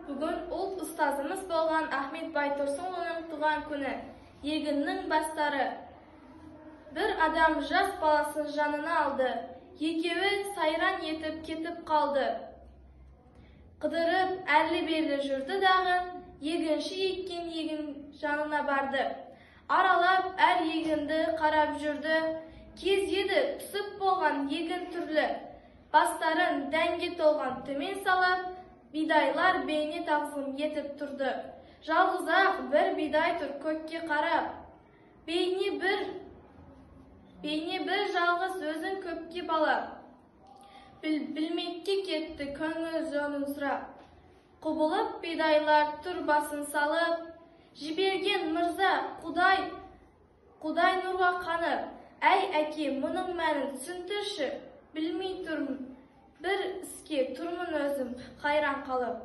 Бүгін ұлт ұстазымыз болған Ахмет Байтұрсынұлының туған күні. Егіннің бастары. Бір адам жас баласын жанына алды. Екеуі сайран етіп кетіп қалды. Қыдырып әрлі-берлі жүрді дағы, егінші еккен егін жанына барды. Аралап әр егінді қарап жүрді. Кез еді, пісіп болған егін түрлі. Бастарын дәнге толған төмен салып, бидайлар бейне тағзым етіп тұрды. Жалғыз-ақ бір бидай тұр көкке қарап. Бейне бір жалғыз өзін көпке балап. Білмекке кетті көңіл жонын сұрап. Құбылып бидайлар тұр басын салып, жіберген мырза Құдай нұрға қанып. Әй, әке, мұның мәнін түсіндірші, білмей тұрмын, бір іске тұрмын өзім қайран қалып.